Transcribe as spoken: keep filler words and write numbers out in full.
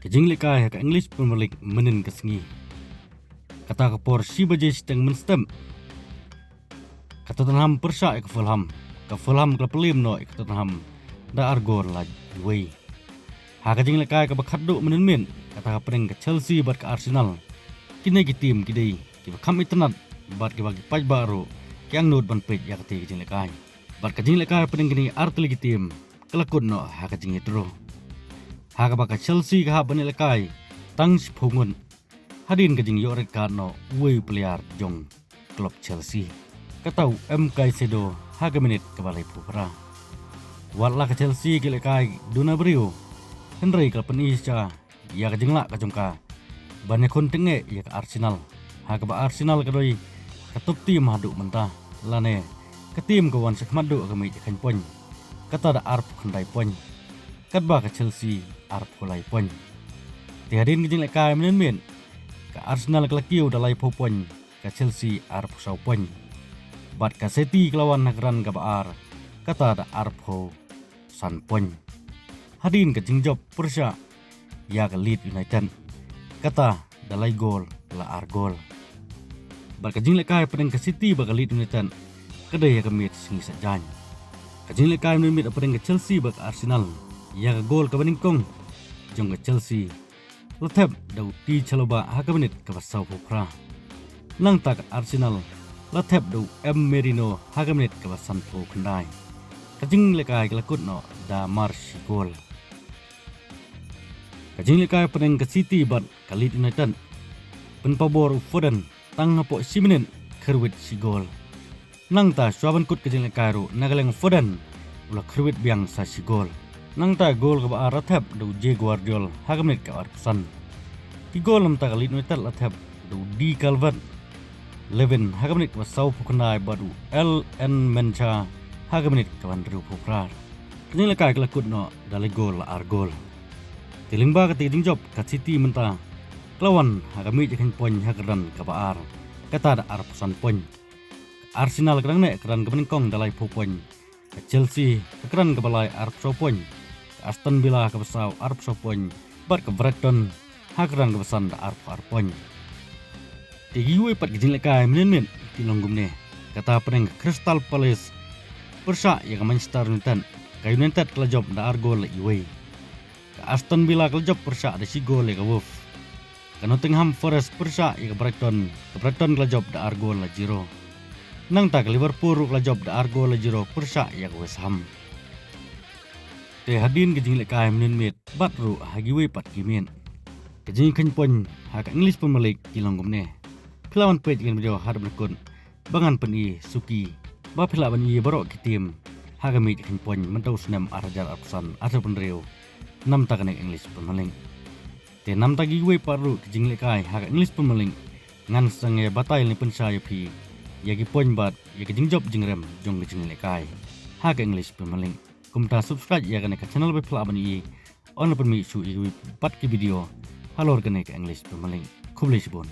Ka jinglehkai ha ka English Premier League mynnin ka sngi, kata ka por shi baje shiteng mynstep, ka Tottenham pyrshah ïa ka Fulham. Ka Fulham ka la pynliem noh ïa ka Tottenham da ar gol la iwei. Ha ka jinglehkai kaba khatduh mynnin miet, kata hapdeng ka Chelsea bad ka Arsenal, kine ki tim ki dei kiba kham itynnad bad kiba ki paidbah ruh ki angnud ban peit ïa katei ka jinglehkai. Bad ka jinglehkai hapdeng kine ar tylli ki tim ka la kut noh ha ka jingïadro, ha kaba ka Chelsea ka hap ban ïalehkai tang shiphew ngut hadien ka jingïoh red card noh uwei u player jong club Chelsea, kata u M Caicedo, ha ka minit kaba laiphew phra. Wat la ka Chelsea ka ïalehkai duna briew, hynrei ka la pyni shisha ïa ka jinglah ka jong ka ban ïakhun tyngeh ïa ka Arsenal, ha kaba Arsenal ka dei ka top tim haduh mynta, lane ka tim ka wan shakhmat duh ha ka miej jingkheiñ point, kata da arphew khyndai point, katba ka Chelsea arphew lai point. Te hadien ka jinglehkai mynnin miet, ka Arsenal ka la kiew da laiphew point, ka Chelsea arphew saw point, bad ka City ka la wan ha ka rang kaba ar, kata da arphew san point, hadien ka jingjop pyrshah ïa ka Leeds United, kata da lai gol la ar gol. Bad ka jinglehkai hapdeng ka City bad ka Leeds United ka dei ha ka miet sngi Saitjaiñ. Ka jinglehkai mynnin miet hapdeng ka Chelsea bad ka Arsenal, ïa ka gol kaba nyngkong jong ka Chelsea la thep da u Tijjaloba ha ka minit kaba sawphew phra. Nangta ka Arsenal la thep da u M Merino ha ka minit kaba sanphew khyndai. Ka jinglehkai ka la kut noh da mar shi gol. Ka jinglehkai hapdeng ka City bad ka Leeds United, pynpaw bor u Foden tang hapoh shi minit, khyrwit shi gol. Nangta shuwa ban kut ka jinglehkai ruh, na ka liang u Foden u la khyrwit biang sa shi gol. Nangta gol kaba ar la thep da u Jake Gvardiol ha ka minit kaba arphew san. Ki gol namar ka Leeds United la thep da u De Calvert Lewin ha ka minit kaba sawphew khyndai bad u Allan Mensah ha ka minit kaba hynriewphew phra. Ka jinglehkai ka la kut noh da lai gol la ar gol. Te lyngba katei ka jingjop, ka City mynta ka la wan ha ka miej jingkheiñ point ha ka rang kaba ar, kata da arphew san point. Ka Arsenal ka dang neh ha ka rang kaba nyngkong da laiphew point, ka Chelsea ha ka rang kaba lai arphew saw point, ka Aston Villa kaba saw arphew saw point, bad ka Brighton ha ka rang kaba san da arphew ar point. Te kiwei pat ki jinglehkai mynnin miet ki long kumne, kata hapdeng ka Crystal Palace pyrshah ïa ka Manchester United, ka United ka la jop da ar gol la iwei. Ka Aston Villa ka la jop pyrshah da shi gol ïa ka Wolves. Ka Nottingham Forest pyrshah ïa ka Brighton, ka Brighton ka la jop da ar gol la zero. Nangta ka Liverpool ruh ka la jop da ar gol la zero pyrshah ïa ka West Ham. Te hadien ka jinglehkai mynnin miet bad ruh ha kiwei pat ki miet, ka jingkheiñ point ha ka English Premier League ki long kumne. Phi lah ban peit ïa kane ka video haduh ban kut ba ngan pyni suki ba phi lah ban ïoh baroh ki tim ha ka miej jingkheiñ point mynta u snem ar hajar arphew san arphew hynriew namar kane ka English Premier League. Te namar kiwei pat ruh ki jinglehkai ha ka English Premier League, ngan sa ïa batai lane pynshai ïa phi ïa ki point bad ïa ki jingjop jingrem jong ki jinglehkai ha ka English Premier League. Kumta subscribe ïa kane ka channel ba phi lah ban ïoh ban pynmih shuh ïa kiwei pat ki video halor kane ka English Premier League. Khublei shibun.